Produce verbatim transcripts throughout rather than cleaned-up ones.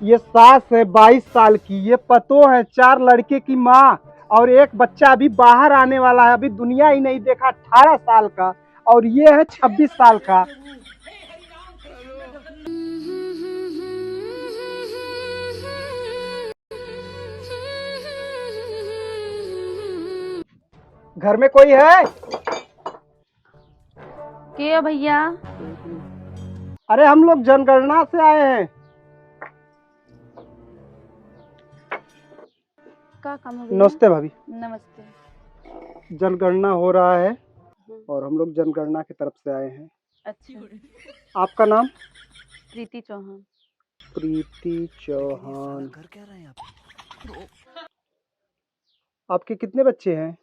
ये सास है बाईस साल की, ये पतोह है चार लड़के की माँ, और एक बच्चा अभी बाहर आने वाला है, अभी दुनिया ही नहीं देखा, अठारह साल का, और ये है छब्बीस साल का। घर में कोई है? के है भैया? अरे, हम लोग जनगणना से आए हैं। का काम हो भैया? नमस्ते भाभी। नमस्ते। जनगणना हो रहा है हम्म। और हम लोग जनगणना की तरफ से आए हैं। अच्छा। आपका नाम? प्रीति चौहान। प्रीति चौहान। आपके कितने बच्चे हैं?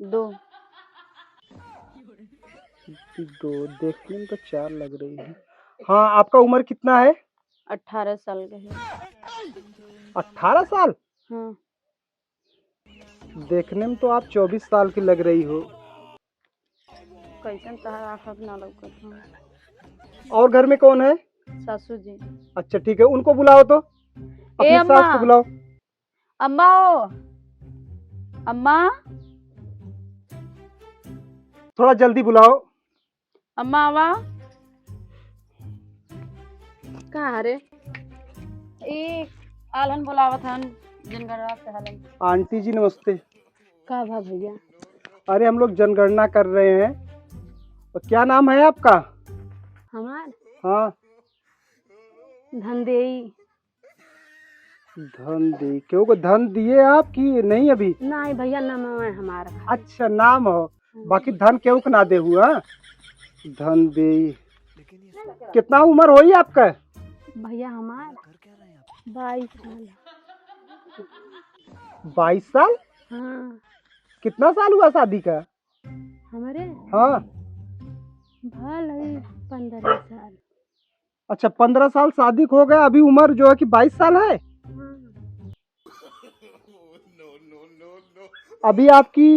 दो। दो, देखने में तो चार लग रही है। हाँ, आपका उम्र कितना है? अठारह साल का है। अठारह साल? हाँ। देखने में तो आप चौबीस साल की लग रही हो। कैसन तहार आँख ना लौकत हो। और घर में कौन है? सासू जी। अच्छा, ठीक है, उनको बुलाओ तो, ए अपने सास अम्मा। को बुलाओ। अम्मा ओ, अम्मा। थोड़ा जल्दी बुलाओ। अम्मा आवा। का हरे? ए, आलहन बोलावत हन, जनगणना से हालन। आंटी जी नमस्ते। का भा भैया? अरे हम लोग जनगणना कर रहे हैं, तो क्या नाम है आपका? हमार? हाँ। धनदेई। धन दे, केहू को धन दिए आप कि नहीं अभी? नहीं भैया, नाम है हमारा। अच्छा, नाम हो, हम्म। बाकी धन केहू के ना दे हुआ। धन दे, कितना उम्र होई आपका? भैया हमार बाईस साल। बाईस साल? हाँ। कितना साल हुआ शादी का? हमारे? हाँ। भल है पन्द्रह साल। अच्छा, पन्द्रह साल शादी को हो गया, अभी उम्र जो है कि बाईस साल है। हाँ। अभी आपकी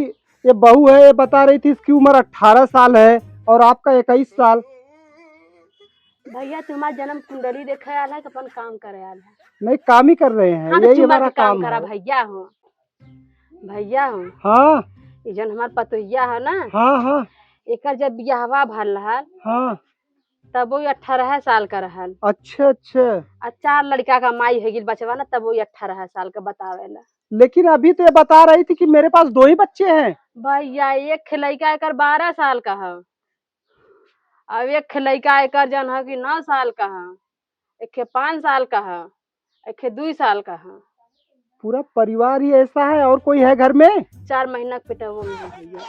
ये बहू है, ये बता रही थी इसकी उम्र अठारह साल है और आपका इक्कीस साल। भैया, तू हमार जन्म कुंडली देखे आल है कि अपन काम करे आल है? नहीं, काम ही कर रहे हैं, हाँ, तो यही चुम्मा हमारा के काम काम करा है। भैया हो, भैया हो। हाँ। ये जौन हमार पतोहिया है ना, हाँ, हाँ। एकर जब बियाहवा भल रहल, हाँ। तब वो अठारह साल का रहल। अच्छा, अच्छा। आ चार लड़का का माई हो गइल बचवा ना, तब वो अठारह साल का बतावेला। लेकिन अभी तो ये बता रही थी कि मेरे पास दो ही बच्चे हैं। भैया, एक लड़का एकर बारह साल का है, अब एक लड़का एकर जौन है कि नौ साल का है, एक पाँच साल का है, एक दुई साल का है। पूरा परिवार ही ऐसा है, और कोई है घर में? चार महीना के पेटवा में है भैया।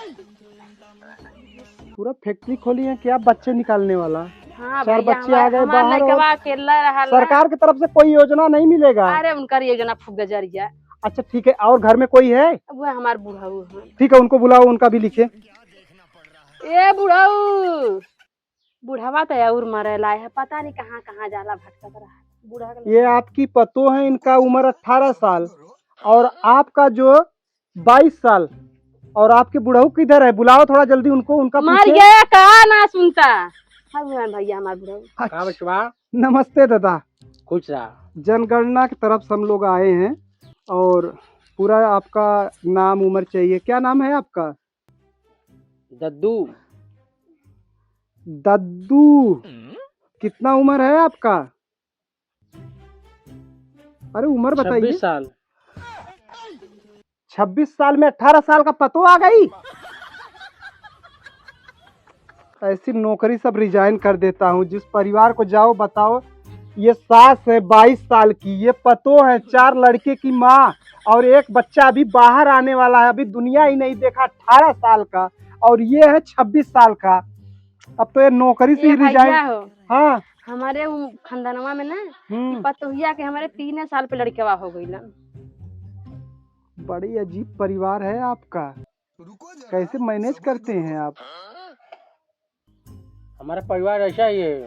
पूरा फैक्ट्री खोली है क्या बच्चे निकालने वाला? हाँ चार भैया, बच्चे हमार, आ गए हमार बाहर और लइकवा अकेला रहल है। सरकार की तरफ से कोई योजना नहीं मिलेगा? अरे उनकर योजना फूक गजरिया। अच्छा ठीक है, और घर में कोई है? वो हमार बुढ़ऊ है। ठीक है, उनको बुलाओ, उनका भी लिखे। ए बुढ़ऊ, बुढ़वा तो और मरे लाए है, पता नहीं कहाँ कहाँ जाला भटकत रहा है। बूढ़ा के ये आपकी पतोह है, इनका उम्र अठारह साल और आपका जो बाईस साल, और आपके बुढ़ऊ किधर है? बुलाओ थोड़ा जल्दी उनको, उनका मर पूछे। गया का ना सुनता। हाँ, भगवान भैया हमार बुढ़ऊ। अच्छा। का बचवा? नमस्ते दादा। खुश रहा। जनगणना की तरफ से हम लोग आए हैं और पूरा आपका नाम उम्र चाहिए। क्या नाम है आपका? दद्दू। दद्दू, कितना उम्र है आपका? अरे उम्र बताइए। छब्बीस साल। छब्बीस साल में अठारह साल का पतो आ गई? ऐसी नौकरी सब रिजाइन कर देता हूँ। जिस परिवार को जाओ बताओ, ये सास है बाईस साल की, ये पतो है चार लड़के की माँ, और एक बच्चा अभी बाहर आने वाला है, अभी दुनिया ही नहीं देखा, अठारह साल का, और ये है छब्बीस साल का। अब तो ये नौकरी से ए ही रिजाइन। भैया हो, हाँ। हमारे उ खंदनवा में ना, हम्म। कि पतोहिया के हमारे तीन साल पे लड़कवा हो गइलन। बड़ी अजीब परिवार है आपका, कैसे मैनेज करते हैं आप? हमारा परिवार ऐसा ही है।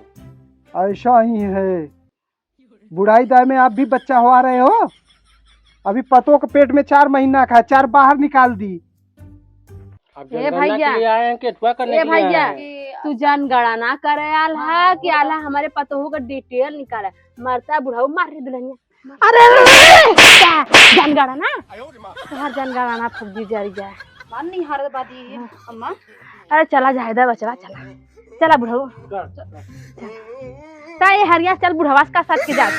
ऐसा ही है। बुढ़ाई दाय में आप भी बच्चा हुआ रहे हो, अभी पतो के पेट में चार महीना का है, चार बाहर निकाल दी। आप ए जनगणना भैया, के लिए आए हैं कि अथवा करने ए के लिए आए भैया, हैं? कि तू जनगणना करे आल हा कि आल हा हमारे पतोहू का detail निकाले? मरता बुढ़ऊ, मार रे दुल्हनिया। अरे, अरे, अरे, अरे, क्या? जनगणना? तोहार जनगणना फुग्गी जरी जाए। मन नहीं हारत बादी, अम्मा। अरे चला जाए दा बचवा, चला। चला बुढ़ऊ। ता ये हरिया चल बुढ़वा का साथ के जात।